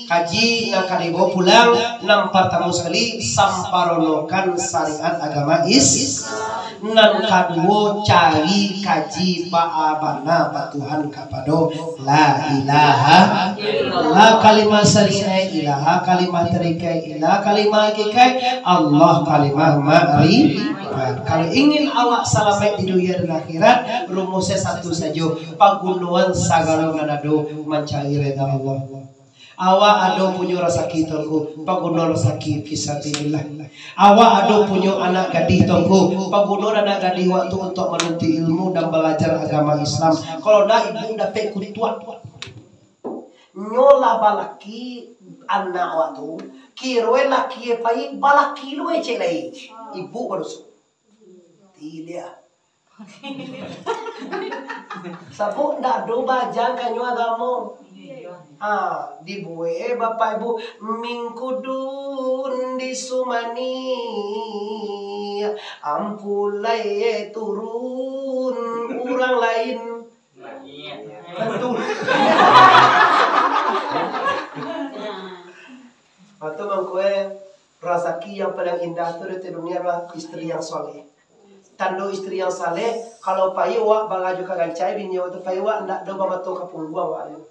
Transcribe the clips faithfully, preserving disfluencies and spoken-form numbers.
Kaji nan ka dibawa pulang, nan partamo sakali, samparonokan syariat agama Is-, nan kaduo, cari kaji baa bana batuhan kapado La ilaha illallah, kalimah syariat, ilaha kalimah tarikai, ilah kalimah hakikai, Allah kalimah makrifat. Kalau ingin awak salamaik di dunia dan akhirat, rumusnya satu sajo, pagunoan sagalo nan ado mancari rida Allah. Awak ado punyo rasaki, Tuangku, paguno rasaki fisabilillah. Awak ado punyo anak gadih, Tuangku, paguno anak gadih waktu untuak manuntut ilmu dan balajar agama Islam. Kalau ndak, ibu dapek kutuak. Nyo lah balaki anak awak tu, kiroe laki e pai, balaki lu ecek lai. Ibu badoso. Tiliak. Sabab ndak ado bajang kanyo agamo. Ha, dibuek bapak ibu mingkudun di sumani, ampulai turun urang lain. Tentu. Matu mangko, eh, rasaki yang paling indah tu di dunia adalah istri yang soleh. Tando istri yang saleh, kalau pai awak barajo ka gancai, bini awak tu pai awak ndak ado bamato ka pungguang awak tu.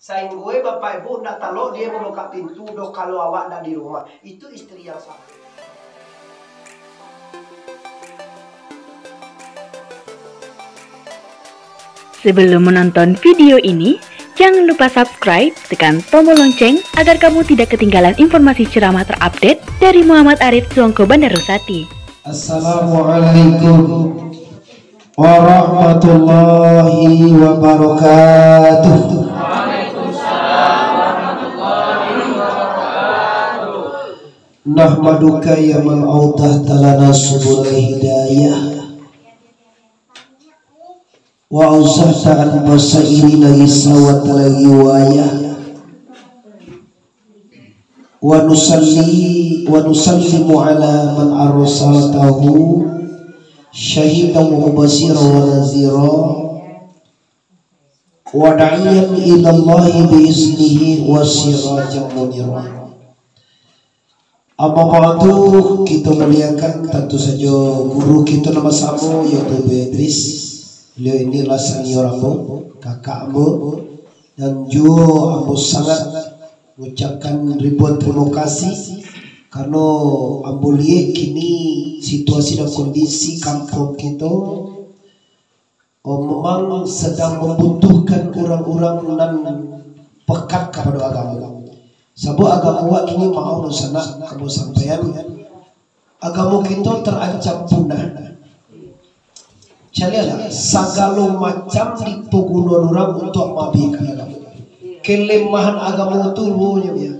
Sainggo bapak ibu ndak talok dia mambuka pintu doh kalau awak ndak di rumah. Itu istri yang saleh. Sebelum menonton video ini, jangan lupa subscribe, tekan tombol lonceng agar kamu tidak ketinggalan informasi ceramah terupdate dari Muhammad Arif Suangko Bandarusati. Assalamualaikum warahmatullahi wabarakatuh. Nahmaduka ya man awdahta lana subulal hidayah, wa awzahta an basairina gisawat lagi wayah. Wa nusalli wa nusallimu ala man arsaltahu syahidan wa mubasyiran wa nadhira, wa da'iyan ilallahi bi iznihi wa sirajan munira. Amma ba'du, kito muliakan tantu sajo guru kito nan basamo, yaitu Ibu Idris. Beliau inilah senior ambo, kakak ambo, dan juo ambo sangat ngucapkan ribuan tarimo kasih, karano ambo liek kini situasi dan kondisi kampuang kito, oh, memang sadang mambutuhkan urang-urang nan pakat kapado agamo. Sabab agamo wak kini, maoh dunsanak, ambo sampaian, agamo kito tarancam punah. Caliaklah, sagalo macam dipagunoan urang untuak maabihkan agamo. Kalemahan agamo tu duonyo, ya.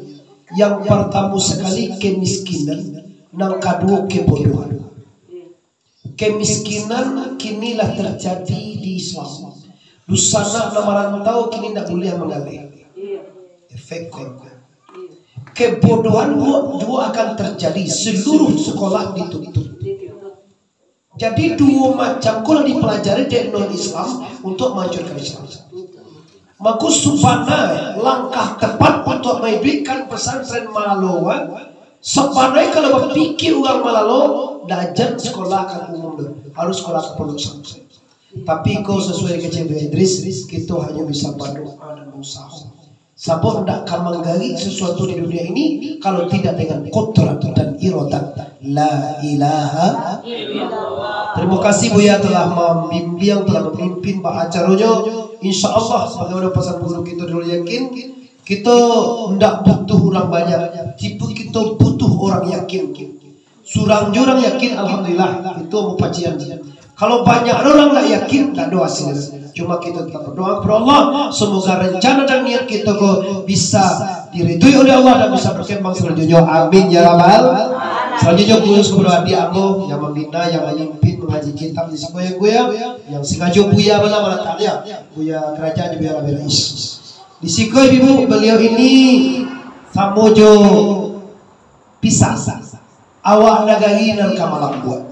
Yang partamo sakali kamiskinan, nan kaduo kabodohan. Kamiskinan kini lah tarjadi di Islam. Dunsanak nan marantau kini ndak buliah manggaleh. Efek korban. Kabodohan juo, juo akan tarjadi, saluruah sakolah ditutup. Jadi, duo macam ko lah dipalajari dek non-Islam untuak mahancuakan Islam. Mako, sabana langkah tepat untuak maiduikkan pasantren Malalo, sabana kalau bapikia urang Malalo, ndak jan sakolah ka umum doh, harus sakolah ka pondok pesantren. Tapi ko sasuai dengan Cik Idris, kito hanyo bisa badoa dan bausaho. Sabab ndak ka manggarik sasuatu di dunia ini kalau tidak dengan kodrat dan iradat. La ilaha illallah. Terima kasih Buya telah mambimbing, telah mamimpin ba acaronyo. Insya Allah, sebagaimana pasan guru kito dulu yakin, kito ndak butuh urang banyak, tapi kito butuh urang yakin. Surang jo urang yakin, alhamdulillah, itu mupacian. Kalau banyak urang ndak yakin, ndak ado hasil. Cuma kito tetap berdoa kepada Allah, semoga rencana dan niat kito ko bisa diridui oleh Allah dan bisa berkembang selanjutnya. Amin ya rabbal. Selanjutnya, khusus kepada adik ambo yang membina, yang memimpin mengaji kitab di siko, ya, Buya, yang sengajo Buya bala meletaknya, Buya kerajaan di Buya Rabi Rais. Di siko, Ibu, beliau ini samo jo pisang. Awak nagari nan ka malambuak.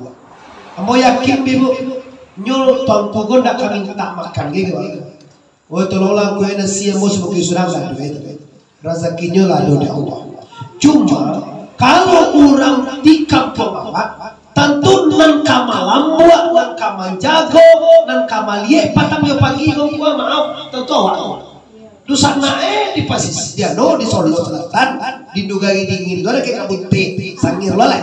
Ambo yakin, Ibu, nyo Tuangku ko ndak ka minta makan, gitu. Oh, tolonglah, Angku, nasi ambo sabagai surang lah, gitu. Razakinyo lah ado di Allah. Cuma, kalau urang di kampuang awak, tantu nan ka malambuak, nan ka manjago, nan ka maliek patang jo pagi ko, maaf, tantu awak. Dunsanak e di pasisia, di anu, di Solo Selatan, di nagari dingin tu ado kabun teh, sangir lah.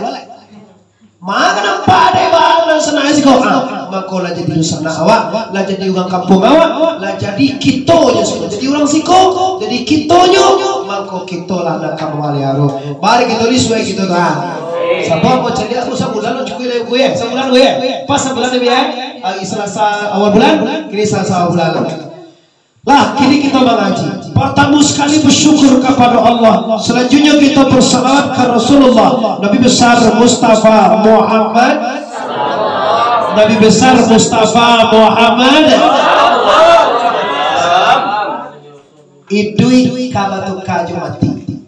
Mako nampak dek bana dunsanak siko, ah, mako lah jadi dunsanak awak, lah jadi urang kampuang awak, lah jadi kitonyo siko, jadi urang siko, jadi kitonyo, mako kito lah nan ka mamaliaro. Mari kito lisuai kito tu, ah. Sabab mau caliak tu sabulan lo cukuik lah, Bu, ya. Sabulan, Bu, ya. Pas sabulan, Bu, ya. Hari Selasa awal bulan, kini Selasa awal bulan. Lah, kini kita mangaji. Pertama sekali bersyukur kepada Allah. Selanjutnya kita bersalawat ke Rasulullah. Nabi besar Mustafa Muhammad. Nabi besar Mustafa Muhammad. Iduik ka batuka jo mati.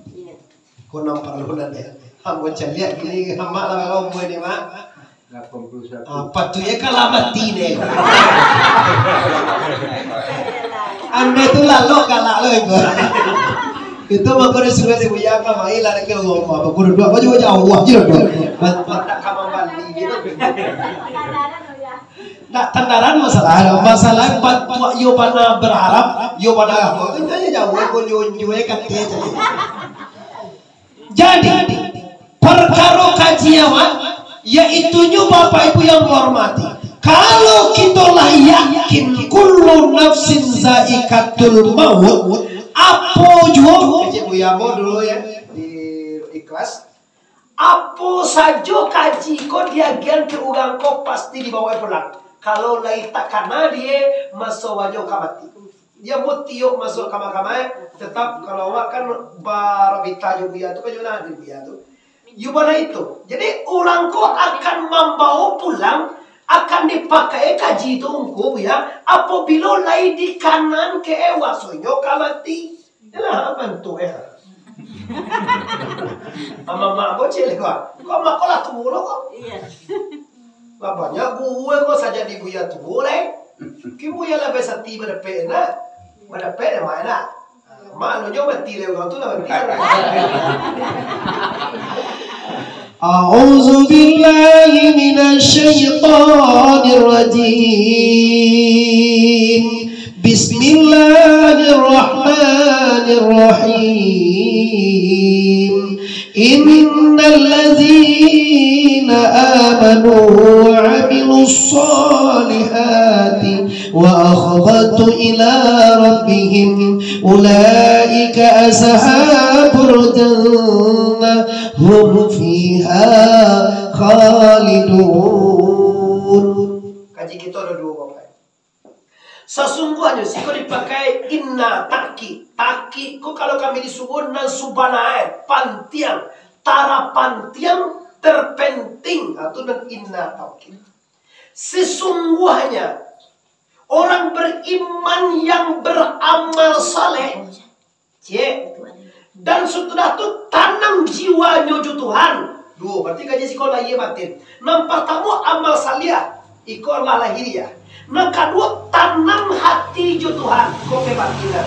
Ko nan paralu nan deh. Ambo caliak kini amak lah kalau umua ni, Mak. Lapan puluh satu. Ah, patuiknyo ka lah mati deh. Anda tu lalok galak lo itu. Itu mako disuruah si Buya ka mai lah dek rumah. Apa kudu dua, apa juga jauh aja dua. Banyak kamar mandi gitu. Ndak tandaran masalah, masalah buat, buat yo bana berharap, yo bana apa. Itu aja jauh, aku nyunjung kata aja. Jadi, perkara kaji awak, yaitunyo Bapak Ibu yang kuhormati, kalau kito lah yakin kullu nafsin zaikatul maut, apo juo, kecil Buya mo dulu ya, di ikhlas, apo sajo kaji ko diagian ke urang ko pasti dibawa pulang. Kalau lai takana die, maso banyo ka mati. Dia mau tiok masuk kamar-kamar, tetap kalau awak kan barabita jo Buya tu, kan jo nah di Buya tu. Yo bana itu. Jadi, urang ko akan mambawa pulang, akan dipakai kaji tu ungku Buya, apabilo lai di kanan ke wasonyo ka mati. Yalah, bantu eh. Amak-amak bocil ko. Ko amak ko lah tuo lo ko. Iya. Lah banyak guru ko sajak di Buya tuo lai. Kini Buya lah basati badapek nak. Badapek dek mak nak. Mak lo nyo mati lai urang tu lah mati. أعوذ بالله من الشيطان الرجيم. بسم الله الرحمن الرحيم. إن الذين آمنوا وعملوا الصالحات وأخبتوا إلى ربهم أولئك أصحاب الجنة هم فيها خالدون. Kaji kito ado duo, Bapak. Sasungguahnyo, siko dipakai inna ta'kid. Ta'kid ko kalau kami disuruh nan subana, pantiang, tarapantiang, terpenting, atau nan inna ta'kid. Sesungguhnya, orang beriman yang beramal saleh, Cek. Dan sudah tu, tanang jiwanyo jo Tuhan. Duo, berarti kaji siko lahia batin. Nan partamo, amal saliah, iko lah lahiriah. Nan kaduo, tanang hati jo Tuhan, iko kabatinan.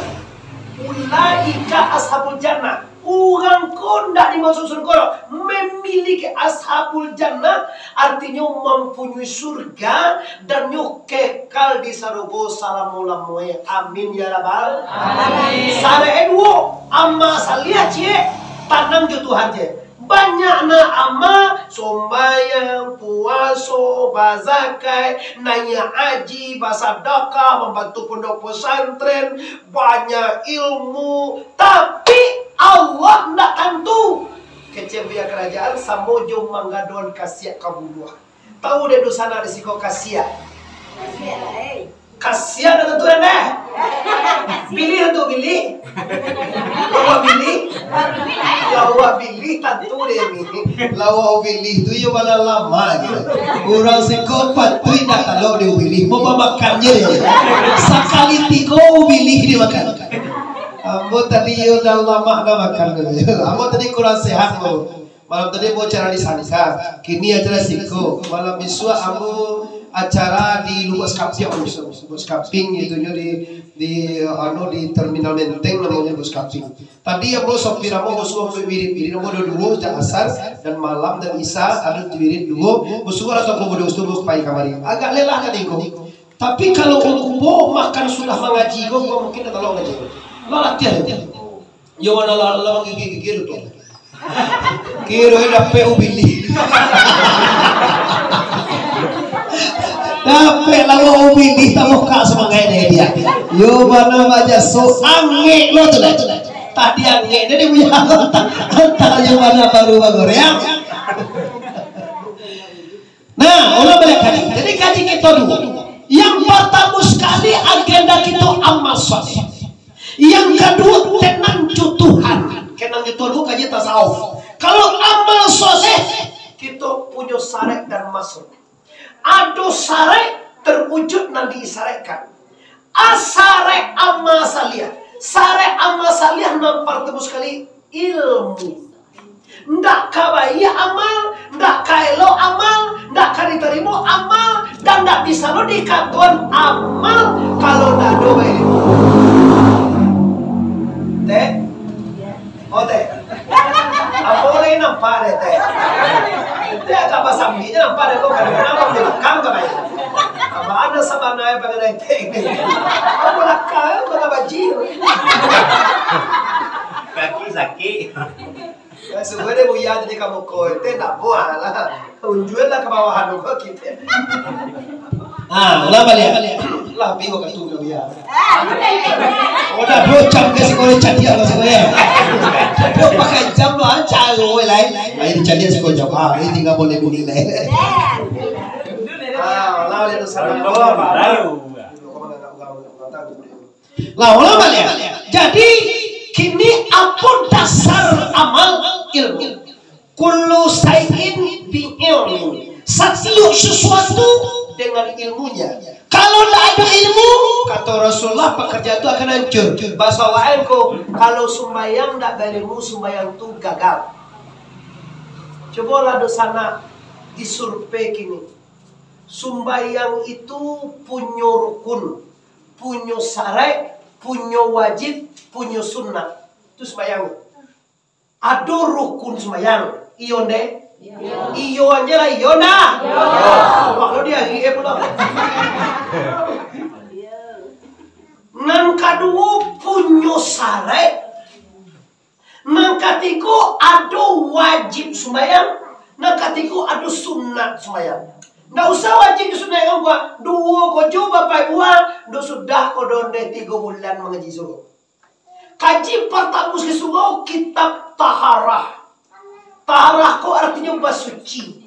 Ulaika ashabul jannah. Urang ko ndak dimasuak surga, memiliki ashabul jannah, artinyo mampunyoi surga, dan nyo kekal di sarugo salamo-lamonyo. Amin ya rabbal alamin. Sarato duo, amal saliah, cek, tanang jo Tuhan, cek. Banyak na amal, sumbayang, puaso, bazakat, naiak haji, basadakah, mambantu pondok pesantren, banyak ilmu, tapi Allah ndak tantu. Kecek Buya, karajaan samo jo manggadoan kasiak ka buluah. Tahu dek dunsanak di siko kasiak? Kasiak dah tantu dah. Bilih tantu bilih. Lawa bilih. Lawa bilih tantu dek ni. Lawa bilih tu iyo bala lama je. Urang siko patuik dah kalau dia bilih. Mau makan je dia. Sakali tigo bilih dia makan. Ambo tadi iyo dah lama dah makan. Ambo tadi kurang sehat, ambo. Malam tadi ambo acara di Sangka, kini acara siko. Malam bisuak ambo acara di Lubuak Sekamping, Lubuak Sekamping, itu nyo di Di, anu, di Terminal Menteng namonyo bus Kaping. Tadi ambo sopir ambo basuo ambo wirid, wirid ambo ado duo, jak asar dan malam dan isya ado wirid duo, basuo atau kubo duo tu pai kamari. Agak lelah tadi ko. Tapi kalau kubo makan sudah mangaji ko, ko mungkin dah talok ngaji. Lah latihan. Yo, mana lah, lah gigi-gigi tu. Kiro dapek ubili. Dapek lawa ubili, tambah ka semangat dek dia. Yo, bana bajaso, angek lo tu dah. Tadi angek dia, dia punya. Antah yo bana baru bagoreang. Nah, ulah baliak kaji. Jadi kaji kito dulu. Yang pertama sekali agenda kito amal soleh. Yang kedua tenang jo Tuhan. Tenang jo Tuhan dulu kaji tasawuf. Kalau amal soleh, kito punyo syarek dan masuk. Ado syarek terwujud nan diisyarekkan. Asarek amal saliah. Sarek amal saliah nan pertama sekali ilmu. Ndak ka baiak amal, ndak ka elok amal, ndak ka ditarimo amal, dan ndak bisa lo dikatoan amal kalau ndak ado bailmu. Teh? Oh, Teh. Apo lai nampak dek Teh? Teh agak basambi je nampak dek ko, kadang-kadang abang di balakang ka baiak. Apo ado sabananyo pangadai Teh ini? Apo balakang, manga bajil. Kaki sakik. Suruah dek Buya tadi ka muko, Teh ndak buah lah. Unjuan lah ka bawahan tu kok kito. Ah, ulang baliak. Lah, pi wakatu ka Buya. Oh, dah dua jam ka siko cadiak lah siko ya. Dua pakai jam lo ancak lo lai. Ai dicadiak siko jam. Ah, ini tinggal boleh bunyi lai. Ah, ulang baliak tu salah. Lah, ulang baliak. Jadi, kini apo dasar amal? Ilmu. Kullu syai'in bi ilmin. Satiok sesuatu dengan ilmunya. Kalau ndak ado ilmu, kato Rasulullah, pekerjaan tu akan hancur. Bahaso awak ko, kalau sumbayang ndak bailmu, sumbayang tu gagal. Cubolah dunsanak disurvei kini. Sumbayang itu punyo rukun, punyo syarat, punyo wajib, punyo sunnah. Tu sumbayang. Ado rukun sumbayang. Iyo nde? Iyo. Iyo aja lah, iyo nda? Iyo. Awak lo diari, eh, pulo. Nan kaduo punyo syarat. Nan katigo ado wajib sumbayang. Nan katigo ado sunat sumbayang. Ndak usah wajib jo sunat yang buah. Duo ko jo bapak buah. Ndo sudah ko donde tigo bulan mangaji surau. Kaji partamo sakali surau kitab Taharah. Taharah ko artinyo basuci.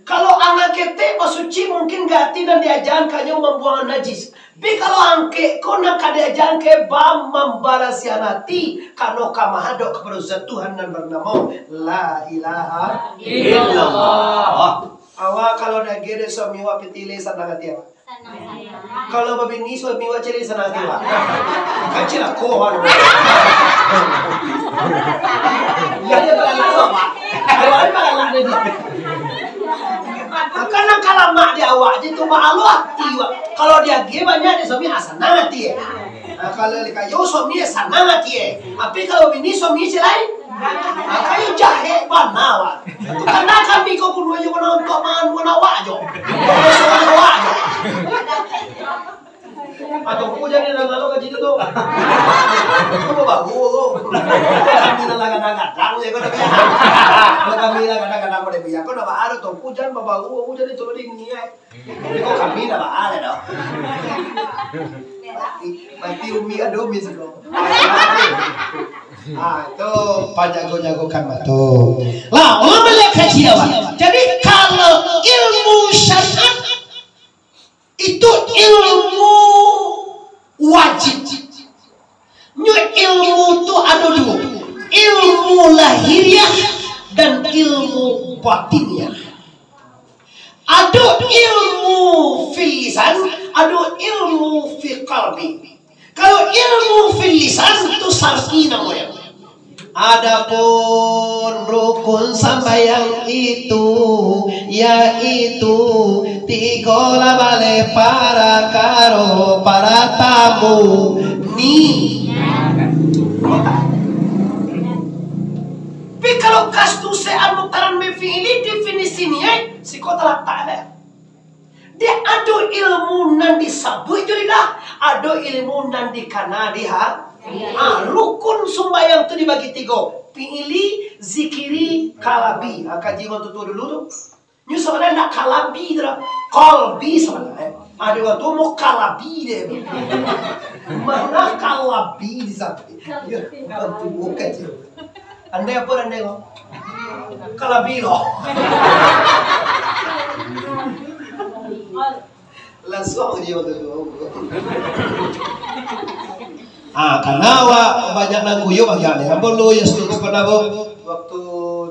Kalau anak ketek basuci mungkin gati nan diajakan kanyo mambuang najis. Tapi kalau angkek ko nan ka diajakan ke ba mambarasiahan ati, karano ka mahadok kapado Zat Tuhan nan banamo La Ilaha Illallah. Awak kalau diagiah dek suami awak pitih lai sanang ati awak. Kalau babini suami awak ciek lai sanang ati awak. Kan cilako awak tu. Iyo, dia balalah tu, Pak. Kalau ada balalah dia. Kan nan ka lamak di awak je tu, ba-alah ati awak. Kalau diagiah banyak dek suami, ah, sanang ati, eh. Nah, kalau kayo suami, eh, sanang ati, eh. Tapi kalau bini suami ciek lai, ah, kayo jahek bana awak. Karano kami ko bunuh ajo kena untuak mangan awak jo. Untuak mangan awak jo. Atau ku jadi nan lalu ka situ tu. Ku babaru tu. Kami nan kadang-kadang je ko tapi. Kalau kami nan kadang-kadang ko tapi. Aku nak baru tu. Ku jadi babaru, ku jadi tu dingin. Tapi kok kami dah baal dah. Mati, mati umi, aduh, umi sego. Ah, tu pajago-jagokan batul. Lah, orang melihat kaji awak. Jadi, kalau ilmu syariat itu ilmu wajib. Nyo ilmu tu ado duo, ilmu lahiriah dan ilmu batiniah. Ado ilmu fil lisan, ado ilmu fil qalbi. Kalau ilmu fil lisan tu syar'i namonyo. Adapun rukun sambayang itu, yaitu tigo lah baleh parakaro, paratamu ni. Tapi kalau kastu se anu taran me fi'ili definisi ni, eh, siko talatak deh. Dek ado ilmu nan disabuik jo lidah, ado ilmu nan dikana di ha-, ah, rukun sumbayang tu dibagi tigo, fi'ili, zikiri, kalabi. Ah, kaji urang tuo-tuo dulu tu. Nyo sabananyo ndak kalabi tu doh. Kalbi sabananyo. Ah, di urang tuo mau kalabi deh. Mana kalabi di samping? Ya, urang tuo kaji. Andai apo andai ko? Kalabi lo. Lansuang je waktu tu. Ah, karena awak banyak nan guyo bagi alih. Ambo lo ya sudah pernah bo. Waktu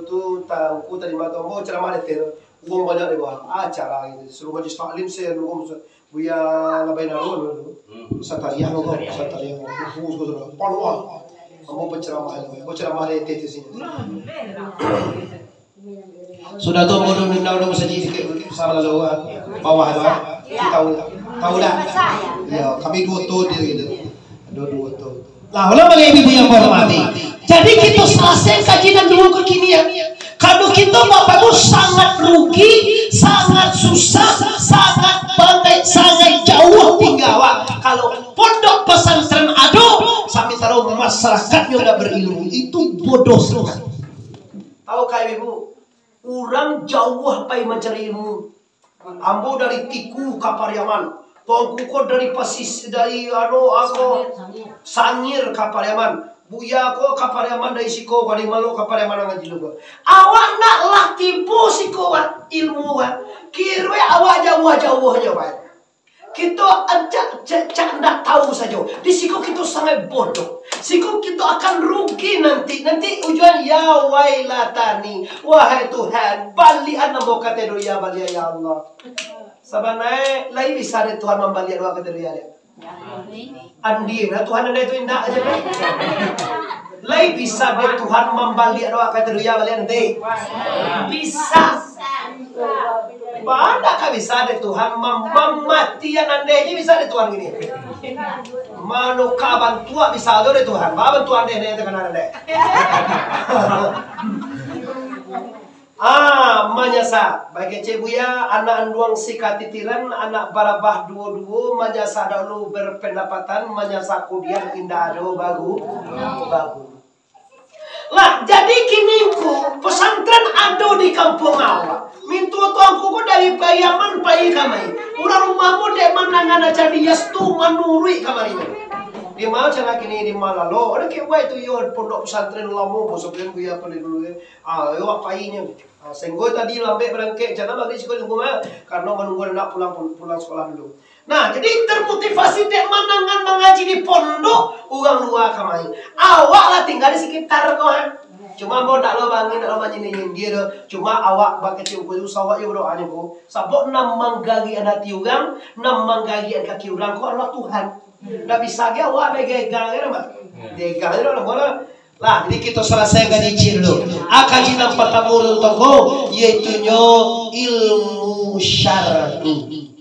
tu ta-, aku tadi malam tu ambo ceramah di Ter. Uang banyak di bawah. Acara ini. Suruh majlis taklim saya nunggu Buya Labai Narun dulu. Hmm. Satariah lo, Satariah. Satariah. Buku sudah. Panuan. Ambo penceramah lo. Ambo ceramah di T T sini. Sudah tu ambo dulu undang-undang saji sikit, sama lalu, ah, bawah tu, ah. Tahu, tahu dah? Ya, kami duo tu dia gitu. Duo-duo tu. Nah, ulama ibu yang hormati. Jadi kita selesai kaji nan dulu kekinian. Kalau kita Bapak Ibu sangat rugi, sangat susah, sangat bantai, sangat jauh tinggal awak. Kalau pondok pesantren ado, sampai taruh masyarakat yang tidak berilmu itu bodoh sangat. Tahu kah ibu? Urang jauah pai mancari ilmu. Ambo dari Tiku ka Pariaman. Tuanku ko dari Pasis, dari anu, ako, Sangir ka Pariaman. Buya ko ka Pariaman dari siko, dari Malo ka Pariaman ngaji lu ko. Awak nak lah tibo siko, Wak, ilmu, Wak. Kiro awak jauah-jauahnyo, Wak. Kito ancak cak, cak ndak tahu sajo. Di siko kito sangat bodoh. Siko kito akan rugi nanti. Nanti ujuan, "Ya wailatani, wahai Tuhan, baliakan ambo ka ateh dunia baliak, ya Allah." Sabananyo, lai bisa dek Tuhan mambaliak awak ka ateh dunia, dek? Andia lah Tuhan andai tu indak aja, dek. Lai bisa dek Tuhan mambaliak awak ka ateh dunia baliak nanti? Bisa. Baa ndak ka bisa dek Tuhan mam-, mamatian andai je bisa dek Tuhan gini. Manuka bantuak bisa tu dek Tuhan. Baa bantuak andai ni takana andai. Ah, manyasa. Bagi Cik Buya, anak anduang si katitiran, anak barabah duo-duo, manyasa dahulu berpendapatan, manyasa kudian indak ado bagu-, bagu. Lah, jadi kini ko, pesantren ado di kampuang awak. Mintuo tuanku ko dari Pariaman pai kamari. Urang rumah ko dek manangan aja di Yastu manuruik kamari. Di ma cara kini, di Malalo. Ado kek wai tu yo pondok pesantren lamo, bos sebelum Buya pai dulu yo. Ah, yo apai nyo. Ah, sehinggo tadi lambek barangkek, jangan lagi siko di rumah, karena menunggu anak pulang, pulang sekolah dulu. Nah, jadi termotivasi dek manangan mangaji di pondok, urang lua kamari. Awak lah tinggal di sekitar ko, ha. Cuma ambo ndak lo bangin, ndak lo manyindir-nyindir doh. Cuma awak bakecek ukur tu, sawak jo badoa nyo ko. Sabab nan manggarian ati urang, nan manggarian kaki urang ko adalah Tuhan. Ndak bisa ge awak begegang ge, Mak. Gegang je lah, lah. Lah, jadi kito salasaikan kaji ciek dulu. Ah, kaji nan partamo dulu toko, yaitunyo ilmu syar'i.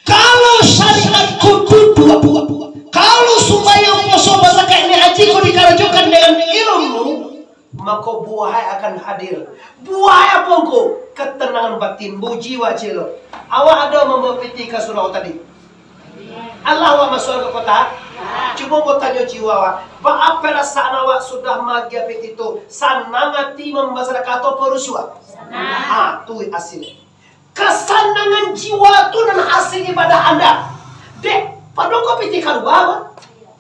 Kalau syariat ko duduak, kalau sumbayang, puaso, bazakat, naiak haji ko dikarajokan dengan ilmu, mako buah akan hadir. Buah apo ko? Ketenangan batin, buji wak ciek lo. Awak ado mambawa piti ka surau tadi? Alah awak masuak ka kotak? Cubo ambo tanyo jiwa awak, baa parasaan awak sudah maagiah piti tu? Sanang ati mambasadakah atau parusuah? Sanang. Ah, tu asilnyo. Kasanangan jiwa tu nan asil ibadah anda. Dek, pado ko piti kalua, Pak.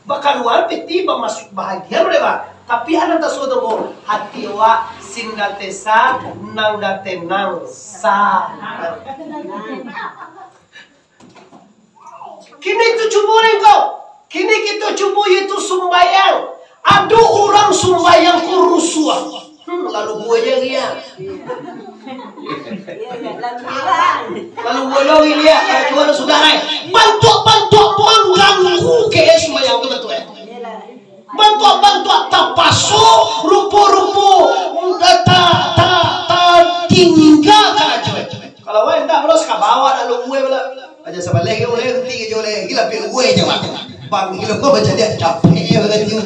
Bakaluan piti bamasuak bahagian dek, Pak. Tapi anda tasuo tu ko, hati awak sing datesa, nan datenang, sa. Kini tu cubo dek ko. Kini kito cubo, yaitu sumbayang. Ado urang sumbayang ko rusuah. Hmm, lalu buah je ria. Lalu buah je ria. Kalau Tuhan sudah, eh. Bantuak-bantuak mangganggu ke sumbayang tu, betul, eh? Bantuak-bantuak tapaso, rupo-rupo ta, ta, ta, tingga ka ajo. Kalau wai ndak, bro, sakabawa nak luwe bala. Aja sabaleh ke uleh, henti ke jo uleh. Gila, pi luwe je, Mak. Bang, gila, kau macam dia capek, ya, kata dia.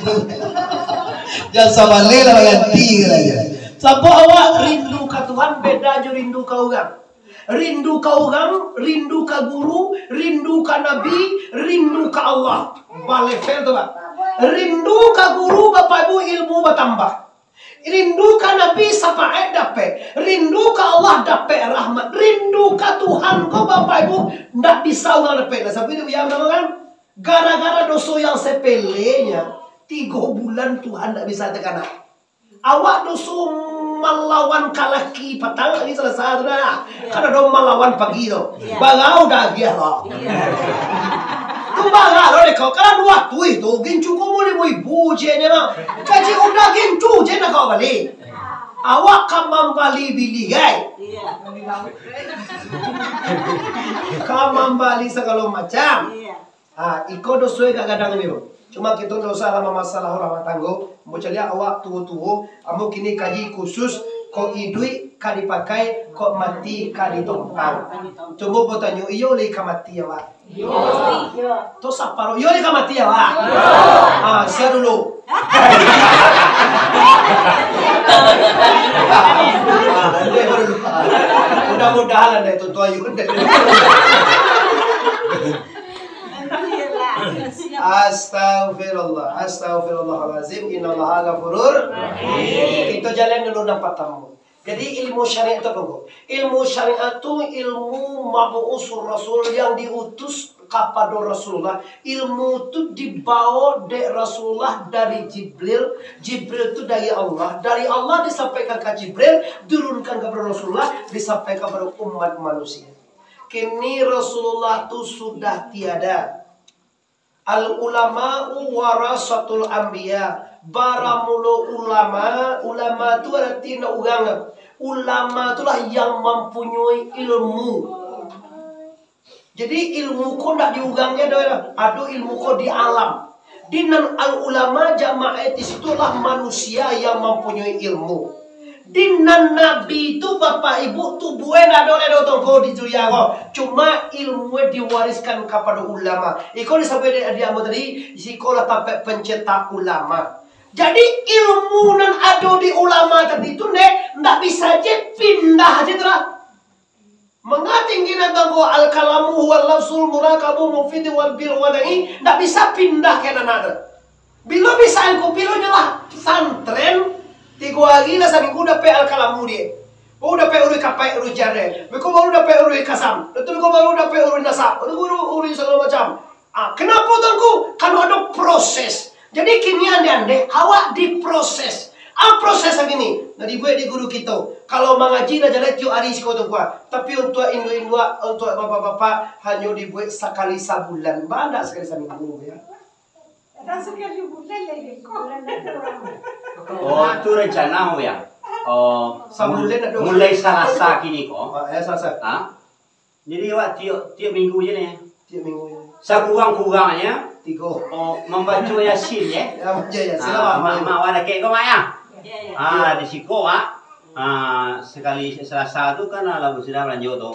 Jangan sabaleh lah, ganti ke lah, ya. Sabab awak rindu ka Tuhan, beda jo rindu ka urang. Rindu ka urang, rindu ka guru, rindu ka nabi, rindu ka Allah. Balevel tu, Pak. Rindu ka guru, Bapak Ibu, ilmu batambah. Rindu ka nabi, sapaat dapek. Rindu ka Allah, dapek rahmat. Rindu ka Tuhan ko, Bapak Ibu, ndak bisa urang dapek. Lah, sampai dia bilang kan? Gara-gara doso yang sepelenya, tigo bulan Tuhan ndak bisa takana. Awak doso malawan kalaki patang hari Salasa tu dah. Kan ado malawan pagi tu. Iyo. Barau dah agiah lo. Iyo. Tu barau lo dek kau. Kalau duo tuih tu, gincu ko limo ribu je nyo. Kaji udah gincu je nak kau bali. Awak ka mambali bili, gai. Iyo. Ka mambali sagalo macam. Iyo. Ha, iko doso agak gadang ni, bro. Cuma kito ndak usah lah mamasalah rumah tanggo. Ambo caliak awak tuo-tuo, ambo kini kaji khusus, kok iduik ka dipakai, kok mati ka ditompang. Cubo ambo tanyo, iyo lai ka mati awak? Iyo. To saparo, iyo lai ka mati awak? Iyo. Ha, sia dulu. Mudah-mudahan lah, dek, tuo-tuo ayu. Astagfirullah, astagfirullahalazim, innallaha ghafurur rahim. Kito jalan dulu nan partamo. Jadi, ilmu syariat tu apo? Ilmu syariat tu ilmu mabu'usur rasul, yang diutus kapado Rasulullah. Ilmu tu dibawo dek Rasulullah dari Jibril, Jibril tu dari Allah, dari Allah disampaikan ka Jibril, diturunkan kapado Rasulullah, disampaikan kapado umat manusia. Kini Rasulullah tu sudah tiada. Al-ulama'u warasatul anbiya. Baramulo ulama, ulama tu arati nan urang. Ulama tu lah yang mampunyoi ilmu. Jadi, ilmu ko ndak di urang se doh, ado ilmu ko di alam. Di nan al-ulama jamaah di situ lah manusia yang mampunyoi ilmu. Di nan nabi tu, Bapak Ibu, tubuah ndak ado lai doh tongko di dunia ko. Cuma ilmu diwariskan kapado ulama. Iko disabuik dek adiak ambo tadi, siko lah tampek pencetak ulama. Jadi, ilmu nan ado di ulama tadi tu, ndak, ndak bisa je pindah je tu lah. Manga tinggi nan tangguah, al-kalamu huwal lafzul murakabu mufid wal bil wadai, ndak bisa pindah ka nan ado. Bilo bisa angku, bilo nyo lah santren, tigo hari lah saminggu dapek al-kalamu die. Baru dapek uruih kapaik, uruih jareh. Beko baru dapek uruih kasam. Lepas tu beko baru dapek uruih nasab. Lepas tu baru uruih sagalo macam. Ah, kenapo tu angku? Karano ado proses. Jadi kini andeh-andeh, awak diproses. Ah, proses nan kini, nan dibuek di guru kito. Kalau mangaji lah jaleh tiok ari siko tu kuah. Tapi untuak induak-induak, untuak bapak-bapak, hanyo dibuek sakali sabulan. Banyak sakali saminggu, ya. Raso kali bulan lai ko. Oh, tu rencana, ya. Oh, Sabulan mul-, ado. Mulai Salasa kini ko. Ah, ya, Salasa. Ha? Jadi awak tiok, tiok minggu je ni. Tiok minggu je. Sakurang-kurangnyo, tigo. Oh, mambaco Yasin, ya? Ya, mambaco Yasin lah, ah, Mak. Mak, mak, awak dakek ko, Mak, ya? Ya, ya. Ah, di siko, Mak. Ah, sakali Salasa tu kan lah, lah sudah balanjo tu.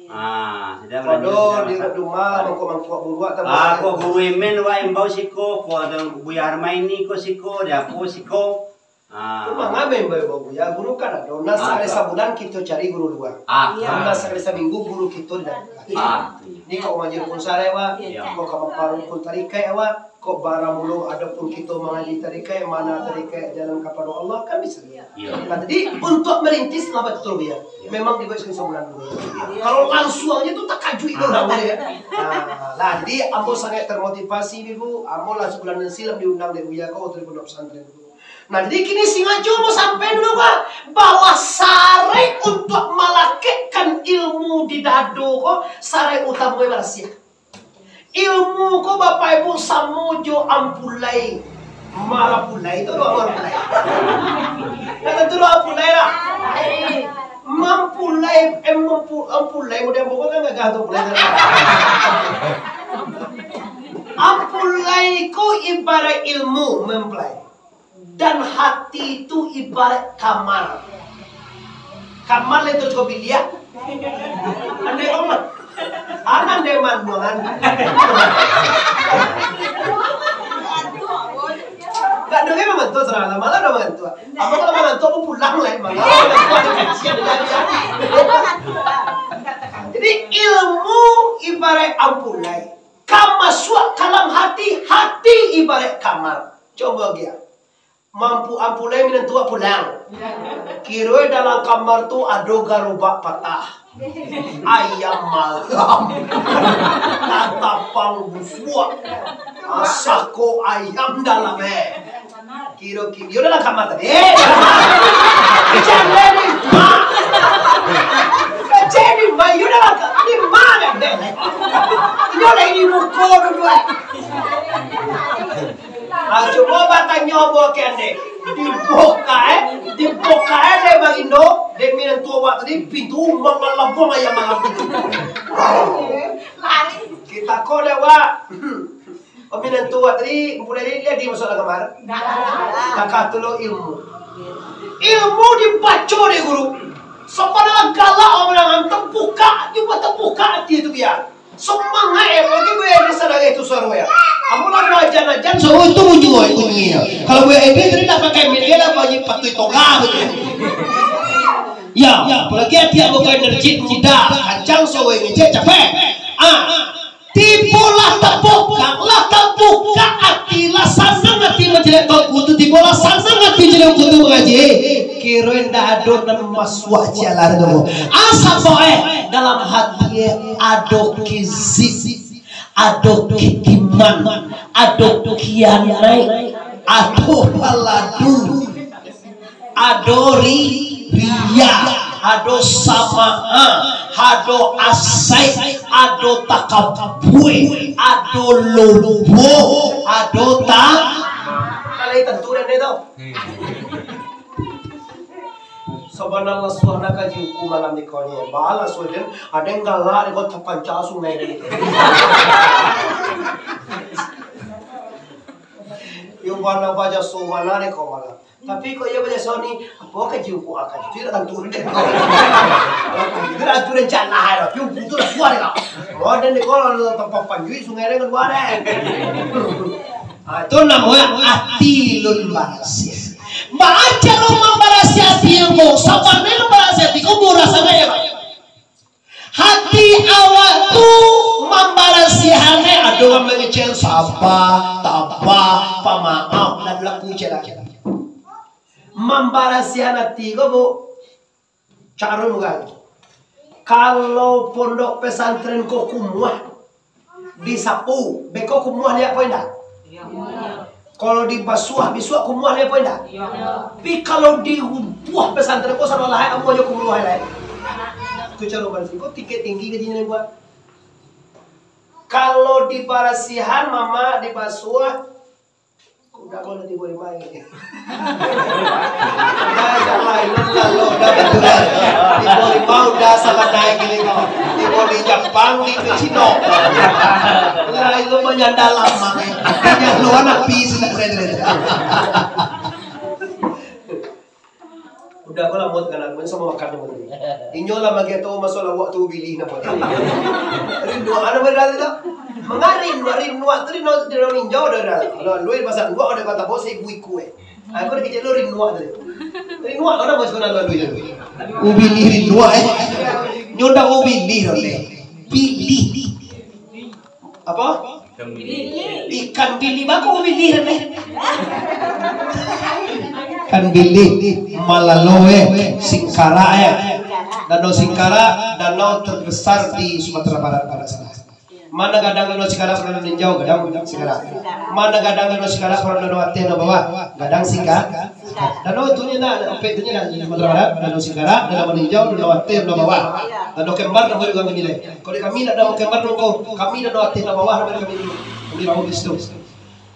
Ya. Ah, sudah balanjo, sudah masak. Di rumah, mangkok-mangkok buruak, tak. Ah, buruak. Ko guru Emen, wak, imbau siko, ko ado Buya Harmaini ko siko, di apo siko. Ah. Rumah ngamen bae, Bapak Buya, guru kan ado. Nan sakali sabulan kito cari guru lua. Ah. Nan sakali saminggu guru kito di dalam. Ah. Ni kok mangaji rukun syarek, Pak. Iya. Kok ka mamparo rukun tarikaik, Pak. Kok baramulo adopun kito mangaji tarikaik, mana tarikaik jalan kapado Allah, kan bisa. Iya. Nah, jadi untuak merintis lah batul, Buya. Iya. Memang dibuek sakali sabulan dulu. Iya. Kalau langsuang aja tu takajuik urang, ya. Nah, lah, jadi ambo sangat termotivasi, Ibu. Ambo lah sabulan nan silam diundang dek Buya ko, wakatu di pondok pesantren tu. Nah, jadi kini singajo mau sampai dulu, Pak, bahwa sarai untuak malakekkan ilmu di dado ko, sarai utamo barasiah. Ilmu ko, Bapak Ibu, samo jo ampulai. Marapulai tu doh marapulai. Ndak tantu doh ampulai lah. Mampulai, eh, mampu-, ampulai, model ampulai kan gagah tu, ampulai. Ampulai. Lai ko ibaraik ilmu mempelai, dan hati tu ibaraik kamar. Kamar lai tu cukup biliak. Andai rumah. Aman deh manuangan. Gak dengar membantu serang lah, malah dah membantu. Apa kalau membantu aku pulang lah, malah. Jadi ilmu ibaraik ampulai. Ka masuak ka dalam hati, hati ibaraik kamar. Cubo agiah. Mampu ampulai minantu pulang. Kiro dalam kamar tu ado garobak patah. Ayam malam. Katapang busuak. Sako ayam dalam eh. Kiro-kiro, yo dalam kamar tadi. Eh, jangan di ma. Jangan di ma, yo dalam kamar. Di ma kan deh. Yo lah ini muko dulu eh. Ah, cubo batanyo buah kende. Dibuka eh, dibuka eh deh bagindo. Demi nantu awak tadi pintu mangalabung ayam malam pintu. Kita ko deh awak. Paminan tu awak tadi, mulai dari dia, dia masuk dalam kamar. Takah tu lo ilmu. Ilmu dibaco dek guru. Sabananyo galak urang, terbuka, cubo terbuka hati tu biar. Semangat eh, bagi buah di sadari tu suaro ya. Amun lah ajan-ajan suaro tu mujua bunyi ya. Kalau buah Edi tadi nak pakai media lah bunyi patuh toga betul. Ya, apalagi hati bukan energi muda, kancang suaro ngecek capek. Ah, Tibo lah tabukak, lah tabukak ati, lah sanang ati manjalek Tuanku tu, tibo lah sanang ati manjalek Tuanku tu mangaji. Kiro indak ado nan masuak ciek lah tu. Asa eh, dalam hati eh, ado kizib, ado kitiman, ado kianaik, ado baladu. Ado ri-, riya, ado sama'a, ado asaik, ado takabua, ado lobo, ado ta-, kalau itu tentu dan dia tahu. Sabananyo suah nak kaji uku malam ni kau ni. Balah suah den, ado nan galak dek kau tapanca sungai den. Yo bana bajaso bana dek kau malam. Tapi kok iyo bajaso ni, apo kaji uku akan? Itu dak tantu dek kau. Itu dak tantu rencana dah. Tapi uku tu dah suah dek kau. Oh, den dek kau lah tampak panjui sungai den kalua den. Ah, tu namonyo ati lun barasiah. Baa caro mambarasiah ati ko? Sabananyo barasiah ati ko murah sangaik, yo, Pak. Hati awak tu mambarasiahan, eh, ado urang mangecek saba, taba, pamaaf, nan laku cek lah. Mambarasiahan ati ko, Bu. Caro murah. Kalau pondok pesantren ko kumuah, disapu, beko kumuah liak ko indak? Iyo. Kalau dibasuah, bisuak kumuah liak ko indak? Iyo. Tapi kalau dirubuah pesantren ko, salah lahai amuah jo kumuah lai. Itu caro barasiah. Ko tingkek tinggi kajinyo buat. Kalau dibarasiahan, mama, dibasuah, Udah kau nanti boleh main. Udah, jangan main. Udah, udah, udah, udah, udah. Di bawah lima udah salah naik gini kau. Di bawah di Jepang, di ke Cino. Lah, itu menyandal lama, eh. Yang luar napi, sudah keren, keren. Udah, kau lah muat kan, aku sama makan sama tadi. Inyo lah bagi tu masuk lawak tu bilih nama dia. Rindu, ada benda tu tak? Mengarin, rindu tu rindu, rindu ninjau dah, dah. Kalau lu pasal dua, ada kata bos, ibu iku, eh. Aku dah kecil lu rindu tadi. Rindu, kau dah masuk dalam lu je. Ubilih rindu, eh. Nyo dah ubilih, eh. Bilih. Apa? Ikan bilih. Ikan bilih, baku bilih, eh. Ikan bilih, malalo, eh. Singkarak, eh. Danau Singkarak, danau terbesar di Sumatera Barat, barat sana. Mana gadang danau Singkarak, pernah ninjau gadang Singkarak. Mana gadang danau Singkarak, pernah danau ateh, danau bawah, gadang Singkarak. Danau tu nyo nah, sampai tu nyo nah, di Sumatera Barat, Danau Singkarak, Danau Maninjau, Danau Ateh, Danau Bawah. Danau Kembar, Danau Bawah, Danau Maninjau. Kalau di kami ndak Danau Kembar, Danau Kau, kami Danau Ateh, Danau Bawah, Danau kami dulu. Kami Danau Bistu.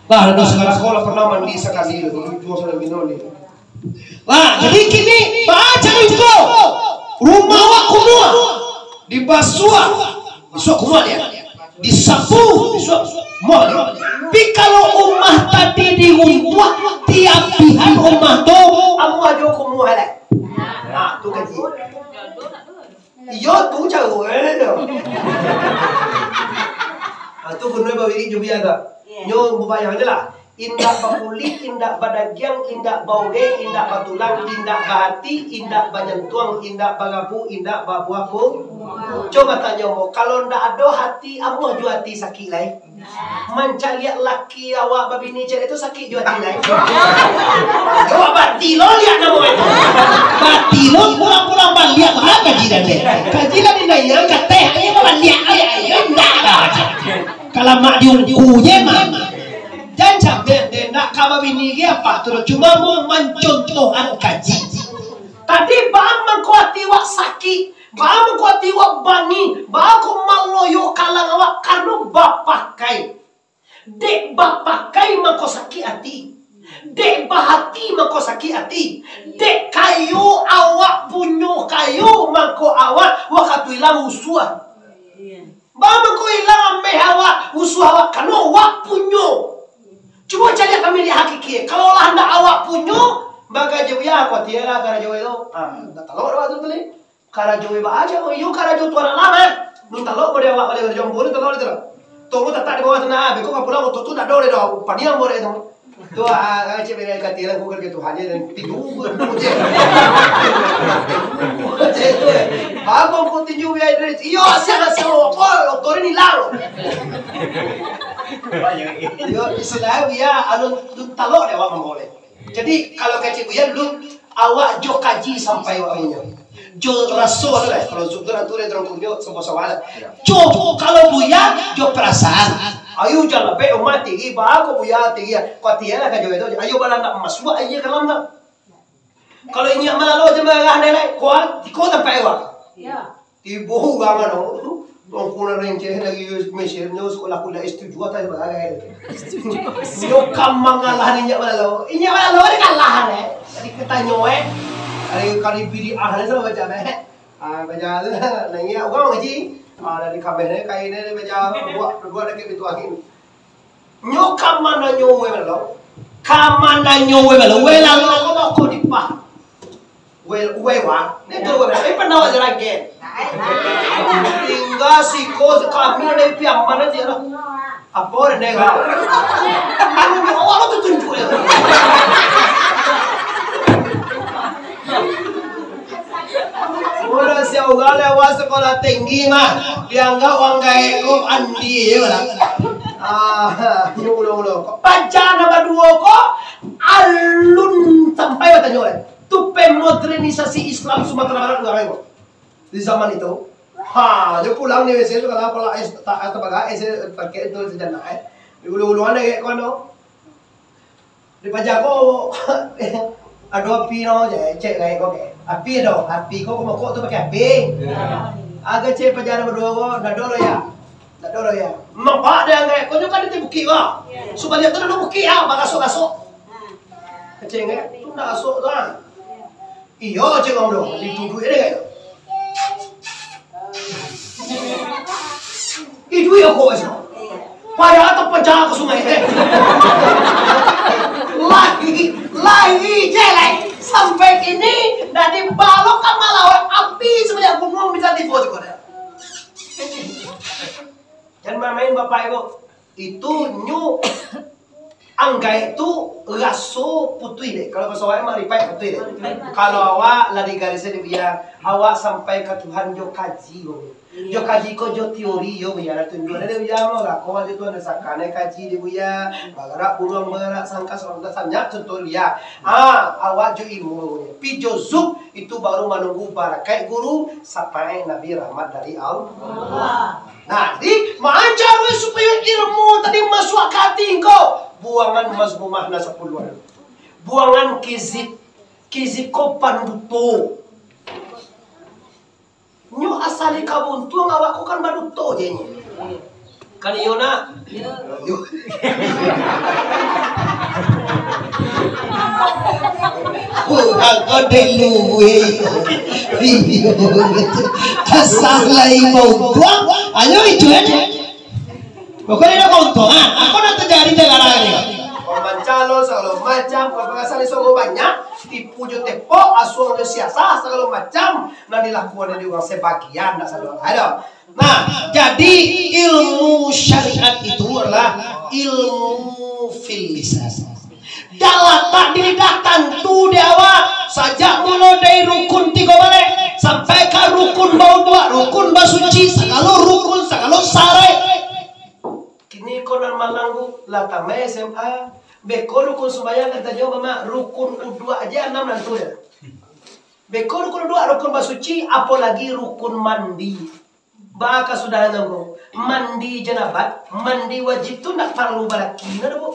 Lah, Danau Singkarak ko lah pernah mandi sakali, dulu dua salam bino ni. Lah, jadi kini, baca info. Rumah awak kumuah. Dibasuah. Basuah kumuah dia. Disapu, disuap, muah. Tapi kalau umah tadi diruntuah, tiapihan umah tu, amuah jo kumuah lai. Nah, tu kaji. Iyo, tu caro, eh, tu. Ah, tu gunonyo bawirik jo bia tu. Nyo babayang je lah. Indak bakulik, indak badagiang, indak baurek, indak batulang, indak bahati, indak banyantuang, indak barabu, indak babuah pun. Cubo tanyo mo, kalau ndak ado hati, amuah jo hati sakik lai. Mancaliak laki awak babini cewek tu sakik jo hati lai. Yo, batilo liak namo itu. Batilo pulang-pulang baliak, baa kaji dan deh. Kaji lah dinaiak, kateh, ayo baliak, ayo, ayo, ndak ada. Kalamak di ungku je, mah. Jan cabiak deh, nak ka babini ge apa tu, cuma mau mancontohan kaji. Tadi baa mangko ati wak sakik, baa mangko ati wak bangih, baa ko maloyo kalang awak, karano bapakai. Dek bapakai mangko sakik ati. Dek bahati mangko sakik ati. Dek kayo awak punyo kayo mangko awak wakatu ilang usuah. Baa mangko ilang ameh awak, usuah awak, karano awak punyo. Cubo caliak kami di hakiki, kalau lah ndak awak punyo, mangko jo, yo, kuatia lah karajo itu. Ah, ndak talok awak tu tadi. Karajo baa cako, iyo karajo Tuhan Allah mah. Nun talok pado awak, pado karajo ambo nun talok itu lah. Tunggu tatak di bawah tanah, beko ka pulang, oto tu ndak ado deh doh, padiam boleh tu. Tu, ah, ah, cek beda kati lah, bukan ke Tuhan je, dan tidur, tidur je. Cek tu, eh. Bangun pun tinju, biar dia, iyo, siang, siang, apa, oto ni hilang. Iyo, istilah dia, alun, nun talok deh awak mamboleh. Jadi, kalau kecek Buya dulu, awak jo kaji sampai awak punyo. Jo raso tu lah, kalau Zuk tu, tu dia terang punyo, sama-sama lah. Jo, kalau Buya, jo perasaan. Ayo, jan lah, bek umat tinggi, baa ko Buya tinggi. Kuatia lah ka jo itu. Ayo, bala nak masuak aja ka dalam tu. Kalau inyo malalo je marah deh, lai. Kuat, iko sampai awak. Tibo urang anu, Tuangku nan renceh dari Mesir, nyo sekolah kuliah S tujuh atau yang bagai. Nyo ka mangalah inyak malalo. Inyak malalo ni kalah, eh. Tadi katanyo, eh. Dari kali bidiah ni sama macam, eh. Ah, baca tu, nanya urang ngaji. Ah, dari kameh ni, kain ni, baca, buat, buat lagi pintu angin. Nyo ka mananyo we malalo. Ka mananyo we malalo. We lalo ko bako dipah. We, we wa. Ni tu we malalo. Ini pernah wa jalan ke. Tinggal siko kami ada piaman aja lah. Apa ada dengar? Anu, awak lo tu tunjuk ya. Urang sia urang lewat sekolah tinggi mah, dianggap urang gaek ko andi je lah. Ah, nyo ulo-ulo. Paja nan baduo ko alun sampai batanyo, eh. Tu pemodernisasi Islam Sumatera Barat urang ko. Di zaman itu. Ha, nyo pulang di Mesir tu kalau apalah es tak atau bagai es pakai tu sejenak, eh. Di ulu-ulu ane gaek ko no. Di paja ko, ado api no je, cek lai ko ke. Api ado, api ko, ko mokok tu pakai api. Agak cek paja ado baduo ko, ndak ado lo ya. Ndak ado lo ya. Mampak deh anggai, ko nyo kan di bukik ko. Subaliak tu ado bukik ah, bagasok-gasok. Kecek anggai, tu ndak gasok tu ah. Iyo, cek urang tu, dituduik deh kayak tu. Iduik aku kat situ. Padahal terpecah ke sungai. Lagi, lagi je lai. Sampai kini, dari balok ka malawan api sebanyak gunung bisa tibo juga dah. Jangan main-main, Bapak Ibu. Itu nyo anggaik tu raso putuih deh. Kalau baso awak mah ripaik putuih deh. Kalau awak lah di garis dek Buya, awak sampai ka Tuhan jo kaji ko. Jo kaji ko jo teori yo Buya lah tunjuk dek Buya mah lah. Ko aja tu ado sakan kaji dek Buya. Bagarak buruang bagarak sangka sabanyak contoh Buya. Ah, awak jo ilmu. Pi jo zuk itu baru manunggu barakaik guru, sapaik Nabi rahmat dari Allah. Nah, jadi, mancaro supayo ilmu tadi masuak ka ati engkau. Buangan mazmumah nan sapuluah. Buangan kizib. Kizib ko panduto. Nyo asali kabuntuang awak ko kan baduto je nyo. Kan iyo nak? Iyo. Urang ko dek luweh. Iyo. Asal lai bauntuang, ayo ijo aja. Pokoknyo indak bauntuang, ah. Apo nan tajadi sagalo ni? Kau mancalo sagalo macam, kau pasal iso kau banyak, tipu jo tepok, asuang jo siasah, sagalo macam nan dilakukan di urang sabagian, ndak sadonyo ado. Nah, jadi ilmu syariat itu adalah ilmu fil lisan. Dah latak di lidah tantu di awak, sajak mulo dari rukun tigo baleh sampai ka rukun bauduak, rukun basuci, sagalo rukun, sagalo sarai. Kini ko nan malang tu lah tamai S M A, beko rukun sumbayang katonyo, Mamak, rukun uduak aja anam nan tu ya. Beko rukun uduak, rukun basuci, apolagi rukun mandi. Baa kasudahan ko, mandi janabat, mandi wajib tu ndak paralu balaki na doh, Bu.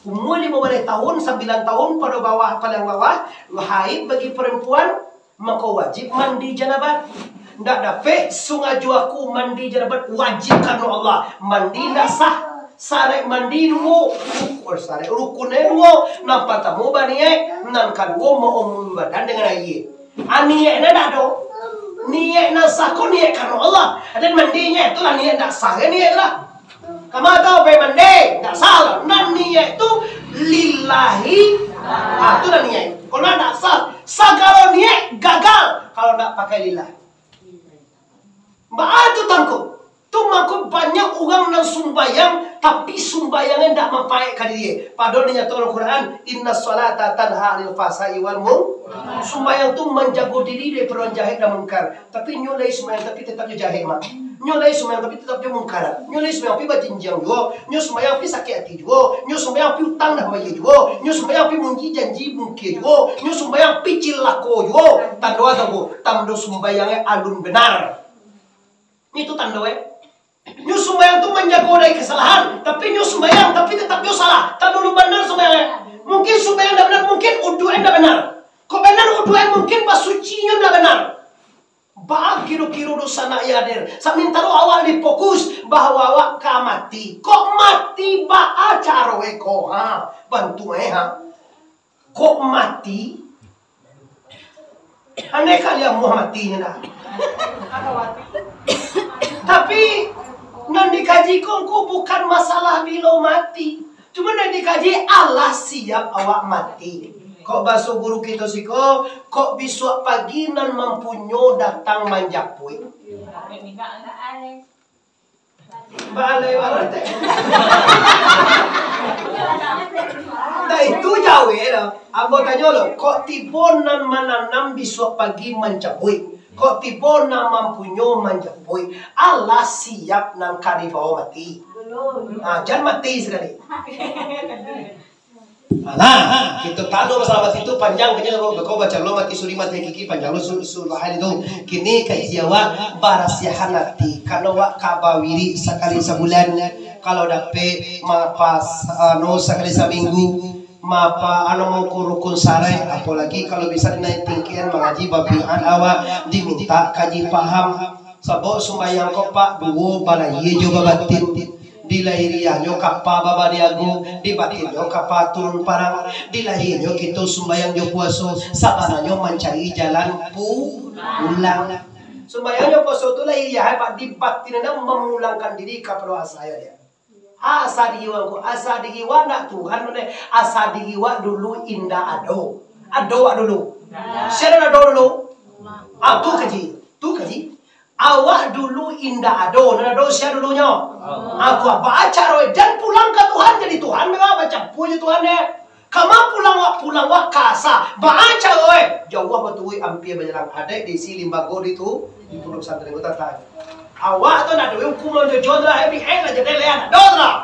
Umua limo baleh tahun, sambilan tahun, pado bawah, paling bawah, haid bagi perempuan, mako wajib mandi janabat. Ndak dapek, sungajo aku mandi janabat, wajib karano Allah. Mandi ndak sah, syarat mandi duo, rukun, syarat rukunnyo duo. Nan partamo baniaik, nan kaduo maumumi badan dengan aia. Ah, niaik nan ndak ado. Niaik nan sah ko niaik karano Allah. Aden mandi niaik tu lah niaik ndak sah, kan niaik tu lah. Kama tau pai mandi, ndak sah lah. Nan niaik tu lillahi. Ah, tu lah niaik. Kalau ndak sah, sagalo niaik gagal kalau ndak pakai lillah. Baa tu tangko? Tu mako banyak urang nan sumbayang, tapi sumbayangnyo ndak mampaek ka diri. Padahal dinyatokan Al-Quran, "Inna salata tanha anil fahsai wal mun-," sumbayang tu manjago diri dari perbuatan jahek dan mungkar. Tapi nyo lai sumbayang, tapi tetap jo jahek, Mak. Nyo lai sumbayang, tapi tetap jo mungkar. Nyo lai sumbayang, tapi bajinjiang juo. Nyo sumbayang, tapi sakik ati juo. Nyo sumbayang, tapi utang dah bayia juo. Nyo sumbayang, tapi munji janji mungkir juo. Nyo sumbayang, tapi cilako juo. Tando apo? Tando sumbayangnyo alun benar. Itu tando, eh. Nyo sumbayang tu manjago dari kesalahan, tapi nyo sumbayang, tapi tetap nyo salah. Tando lu benar sumbayang, eh. Mungkin sumbayang ndak benar, mungkin uduak ndak benar. Kok benar uduak, mungkin basucinyo ndak benar. Baa kiro-kiro dosa nak ya hadir? Samantaro awak difokus bahwa awak ka mati. Kok mati baa caro, eh, ko? Ha, bantu, eh, ha. Kok mati? Andai kali amuah mati nyo dah. Tapi, nan dikaji ko, ko bukan masalah bilo mati. Cuma nan dikaji, alah siap awak mati. Kok baso guru kito siko, kok bisuak pagi nan mampunyo datang manjapuik. Balai barat, eh. Nah, itu jauah dah. Ambo tanyo lo, kok tibo nan mananam bisuak pagi manjapuik? Kok tibo nan mampunyo manjapuik? Alah siap nan ka dibawa mati? Belum. Ah, jan mati sakali. Nah, kito tando masalah mati tu panjang, kini beko baca lo mati suri, mati hakiki, panjang lo su-, su-, lahai tu. Kini kaji awak barasiahan ati. Kalau awak ka bawirik sakali sabulan, kalau dapek mapas, anu, sakali saminggu, mapa, anu, mangko rukun sarai, apolagi kalau bisa dinaik tingkian mangaji babian awak, diminta kaji paham. Sabab sumbayang ko, Pak, duo, balahia jo babatin. Di lahiriahnyo kapa babaniago, di batinnyo kapa turun parang. Di lahirnyo kito sumbayang jo puaso, sabananyo mancari jalan pu-, pulang. Sumbayang jo puaso tu lahiriah, Pak, di batin ado mamulangkan diri kapado asa, ya. Asa diri wak ko, asa diri wak ndak Tuhan, asa diri wak dulu indak ado. Ado wak dulu. Sia nan ado dulu? Ah, tu kaji. Tu kaji. Awak dulu indak ado, nan ado sia dulunyo? Aku apa caro, eh? Jan pulang ka Tuhan, jadi Tuhan mah bacampua jo Tuhan, eh. Kama pulang wak, pulang wak ka asa. Baa caro, eh? Jauah baturuik, ampia bajalan. Adaik diisi, limbago ditu-, di pondok pesantren ko tatap. Awak tu ndak ado hukuman jo jo tu lah, eh, bi, eh, lah jadi leh, ndak ado tu lah.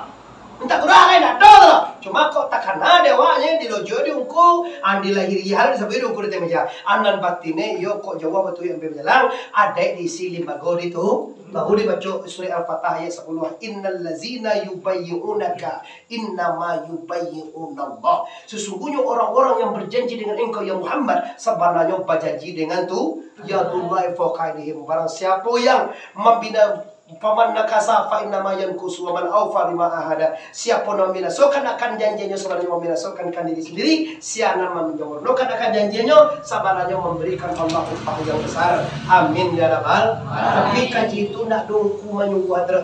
Mintak kurang lai, ndak ado tu lah. Cuma kok takana dek awaknyo, dilojo di ungku, ah, di lahiriah, disabuik di ungku di ateh meja. Ah, nan batinnyo, iyo kok jauah baturuik ampia bajalan, adaik diisi limbago ditu, baru dibaco surah Al-Fatihah ayat sapuluah, "Innal lazina yubayyi'unaka innama yubayyi'unallah." Sesungguhnya orang-orang yang berjanji dengan engkau, ya Muhammad, sabananyo bajanji dengan tu, yadullah fauqa aidihim. Barang siapo yang mambina, "Faman nakasa fa innama yankusu wa man aufa bima ahada." Siapo nan mambinasokan akan janjinyo, sabananyo mambinasokan diri sendiri. Sia nan manyempurnokan akan janjinyo, sabananyo mambarikan Allah upah yang besar. Amin ya rabbal. Tapi kaji itu ndak dongku manyungguah, Tru.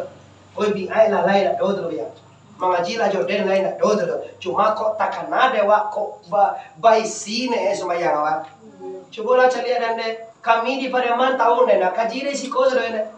Woi, B I lalai nak do tu, ya. Mangaji lah jo den lai nak do tu. Cuma kok takana dek awak, kok ba-, baisi ne sumbayang awak. Cubolah caliak dan dek. Kami di Pariaman tahu ne, nak kaji dari siko tu ne.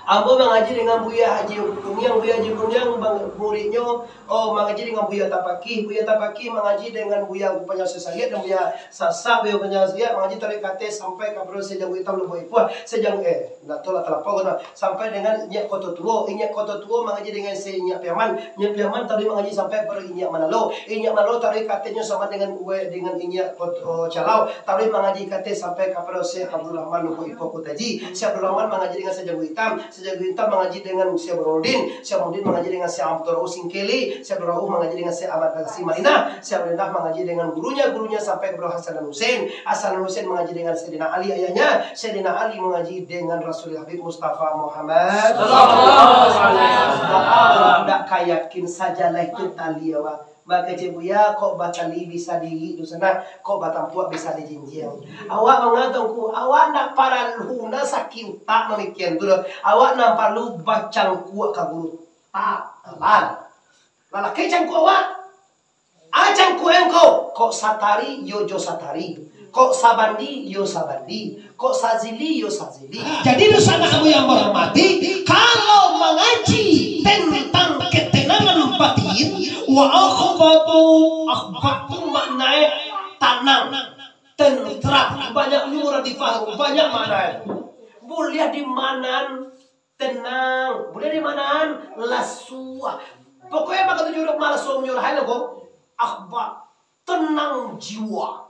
Ambo mangaji dengan Buya Haji Kuniang, Buya Haji Kuniang bang-, muridnyo, oh, mangaji dengan Buya Tapakih, Buya Tapakih mangaji dengan Buya Panjang Sesaliak dan Buya Sasak, Buya Panjang Sesaliak mangaji taruih ka ateh sampai ka Pado Sejanggu Itam Lubuak Ipuah, Sejang-, eh, ndak tu lah talampau tu, sampai dengan Inyiak Koto Tuo, Inyiak Koto Tuo mangaji dengan Seh Inyiak Piaman, Inyiak Piaman taruih mangaji sampai ka Inyiak Manalo, Inyiak Manalo taruih ka atehnyo samo dengan Uwek dengan Inyiak Koto Calau, taruih mangaji ka ateh sampai ka Pado Seh Abdul Rahman Lubuak Ipuah Kutaji, Seh Abdul Rahman mangaji dengan Seh Janggu Itam, Seh Janggu Itam mangaji dengan Seh Burhanuddin, Seh Burhanuddin mangaji dengan Seh Abdul Rauf Singkeli, Seh Abdul Rauf mangaji dengan Seh Ahmad Al-Hasim Madinah, Seh Abdul Rahman mangaji dengan gurunya, gurunya sampai ka Hasan dan Husain, Hasan dan Husain mangaji dengan Sayyidina Ali ayahnya, Sayyidina Ali mangaji dengan Rasulullah Habib Mustafa Muhammad. Sallallahu alaihi wasallam. Ndak ka yakin sajalai tu tali awak. Bakecek Buya, kok batali bisa diirik tu sanak, kok batampuak bisa dijinjiang. Awak mangatoku, awak ndak paralu nan sakik utak mamikian tu doh. Awak nan paralu bacangkuak ka guru. Tak, aman. Lalaki cangkuak awak. Ah, cangkuak engkau, kok satari, yo jo satari. Kok sabandi, yo sabandi. Kok sazili, yo sazili. Jadi, dunsanak ambo yang bahormati, kalau mangaji tentang ketenangan batin, wa akhbatu, akhbatu maknai tanang, tentram, banyak urang difaham, banyak maknai. Buliah dimanan tenang, buliah dimanan lasuah. Pokoknya, mako tujuh urang malaso manyolah, hai lah, ko. Akhbat, tenang jiwa.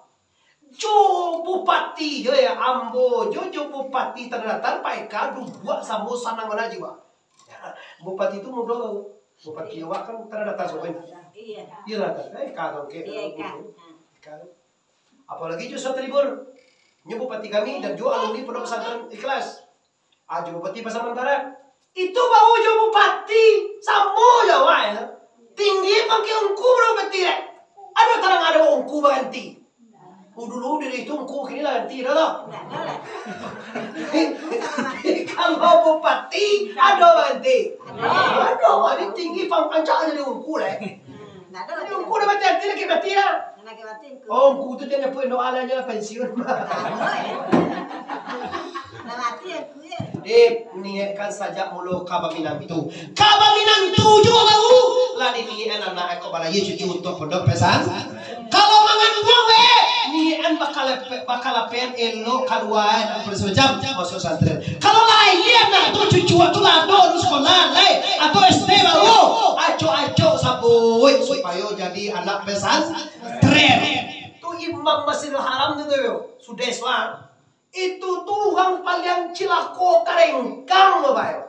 Jo bupati jo, ya, ambo jo, jo bupati Tanah Datar, Pak Eka, duduak samo sanang bana jiwa. Bupati tu mudo, bupati awak kan Tanah Datar, soalnya. Iya. Iya lah, Eka, oke. Iya, Eka. Eka. Apalagi jo Suat Libur. Nyo bupati kami dan jo alumni Pondok Pesantren Ikhlas. Ah, jo Bupati Pasaman Barat. Itu baru jo bupati, samo jo awak, ya. Tinggi pangkek ungku bupati, dek. Ado tarang ado ungku baganti. Oh, dulu dari itu ungku, kini lah ganti dah lah. Kalau bupati, ado baganti. Ado, ado, tinggi pang-, pancak jadi ungku lah. Jadi ungku dah mati, mati lagi mati lah. Oh, ungku tu jangan pun doa lah, jangan pensiun. Dah mati aku, ya. Dek, niatkan sajak mulo ka baminantu. Ka baminantu juo baru. Lah diniatkan anak ko balayia cucu untuak pondok pesan. Kalau mangantuang, weh, niatkan bakal, bakal apian elok kalua, nak perlu sejam masuk santren. Kalau lahia anak tu, cucu tu lah ado, harus sekolah, lai, atau S D baru. Acok-acok sabuik supayo jadi anak pesan. Tren. Tu imam Masjidil Haram tu, tu, yo. Sudah suah. Itu tu urang paliang cilako karengkang lo, bae.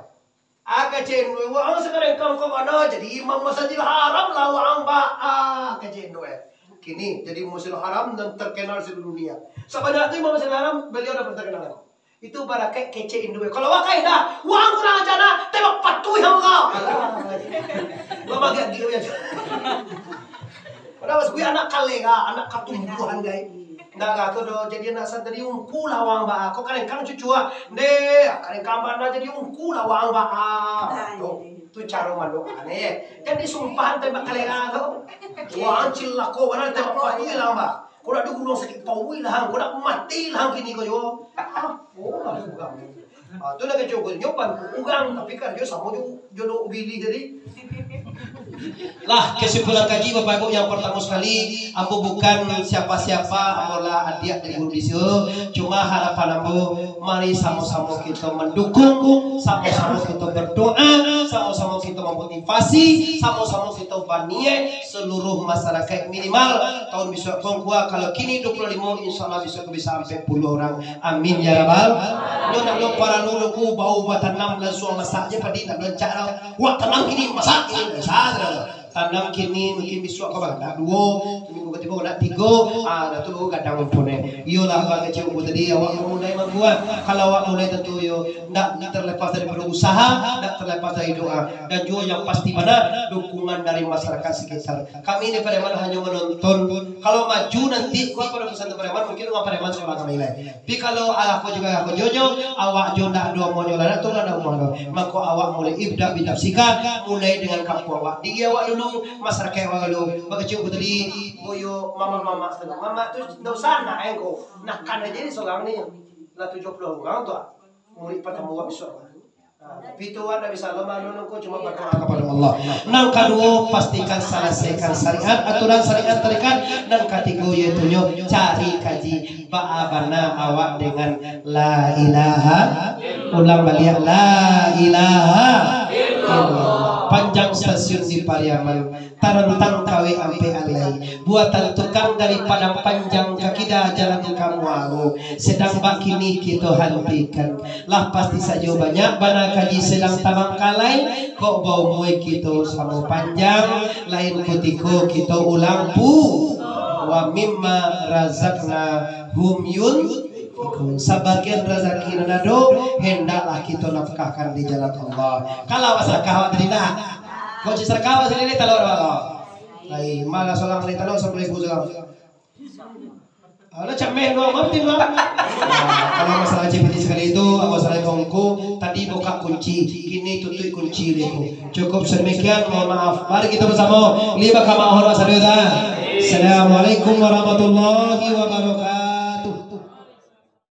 Ah, kacendo, waang sakarengkang ka mano, jadi imam Masjidil Haram lah waang, ba-, ah, kacendo, eh. Kini jadi Masjidil Haram nan terkenal seluruh dunia. Sabananyo tu imam Masjidil Haram, beliau dah terkenal. Itu barakaik kecek indu. Kalau wakai dah, waang kurang ajar dah, tembak patuih sama kau. Gua bagi agi aja. Padahal mas gue anak kalega, anak katumbuhan, gai. Ndak kato doh, jadi anak santri ungku lah waang baa. Kok karengkang cucu ah. Ndeh, karengkang bana jadi ungku lah waang baa. Tuh, tu caro mandoa ne. Jadi sumpahan tembak kalega tu. Waang cilako bana tembak patuih lah baa. Kok dak digulung sakik paui lah, kok dak mati lah kini ko yo. Apo lah urang. Ah, tu lah kecek ko, nyo bantu urang, tapi karajo samo jo, jo dok bili tadi. Lah, kesimpulan kaji, Bapak Ibu, yang pertama sekali, ambo bukan siapa-siapa, ambo lah adiak dari guru di situ. Cuma harapan ambo, mari samo-samo kita mendukung, samo-samo kita berdoa, samo-samo kita memotivasi, samo-samo kita baniat, seluruh masyarakat minimal tahun bisuak kongkua, kalau kini dua puluh lima, insya Allah bisuak bisa sampai puluh orang. Amin ya rabbal. Nyo nak lo paralu lo ku bau batanam langsung masak je padi nak belancak lah. Wak tanam kini masak kini bisa lah. Tanam kini, mungkin bisuak ka bagadak duo, minggu katigo nak tigo, ah, dah tu baru gadang rumpun, eh. Iyolah, abang kecil aku tadi, awak mulai mambuek. Kalau awak mulai, tantu yo, ndak terlepas daripada usaha, ndak terlepas dari doa. Dan juga yang pasti bana, dukungan dari masyarakat sekitar. Kami di Pariaman hanya menonton. Kalau maju nanti, kuat pada pesan Pariaman, mungkin urang Pariaman sekolah kami lai. Tapi kalau alah ko juga ko jonyo, awak jo ndak ado umahnyo lah, ndak turun ado umahnyo. Mako awak mulai ibda binafsika, mulai dengan kampuang awak. Diri awak dulu, masyarakat awak dulu. Bak kecil aku tadi, boyo mamak-mamak tu. Mamak tu ndak usah nak, eh, ko. Nak kan aja ni sorang ni. Lah tujuah puluah urang tu, ah. Murid partamo awak bisuak. Ah, tapi tu awak ndak bisa lomba nunun ko, cuma badoa kapado Allah. Nan kaduo, pastikan salasaikan syariat, aturan syariat tarikat. Nan katigo, yaitunyo cari kaji. Baa bana awak dengan la ilaha, ulang baliak, la ilaha illallah. Panjang stasiun di Pariaman, tarantang kawek ampek alai. Buatan tukang dari Padang Panjang ka kida jalan ka Muaro. Sedang bak kini kito hantikan. Lah pasti sajo banyak bana kaji sedang tabangkalai. Kok baumua kito samo panjang, lain kutiko kito ulang pu. Wa mimma razaqnahum yunfiqun. Sabagian razaki nan ado, hendaklah kito nafkahkan di jalan Allah. Kalau sadakah awak tadi nak. Kok sadakah awak sendiri, talok awak. Lai, malah sorang lai talok sapuluah ribu sorang. Alah, cameh doang, mati doang. Nah, kalau masalah C P T sekali itu, awak salah kongko, tadi buka kunci, kini tutup kunci deh. Cukup sedemikian, mohon maaf. Mari kita bersama, lima kama hormat sadaya. Assalamualaikum warahmatullahi wabarakatuh.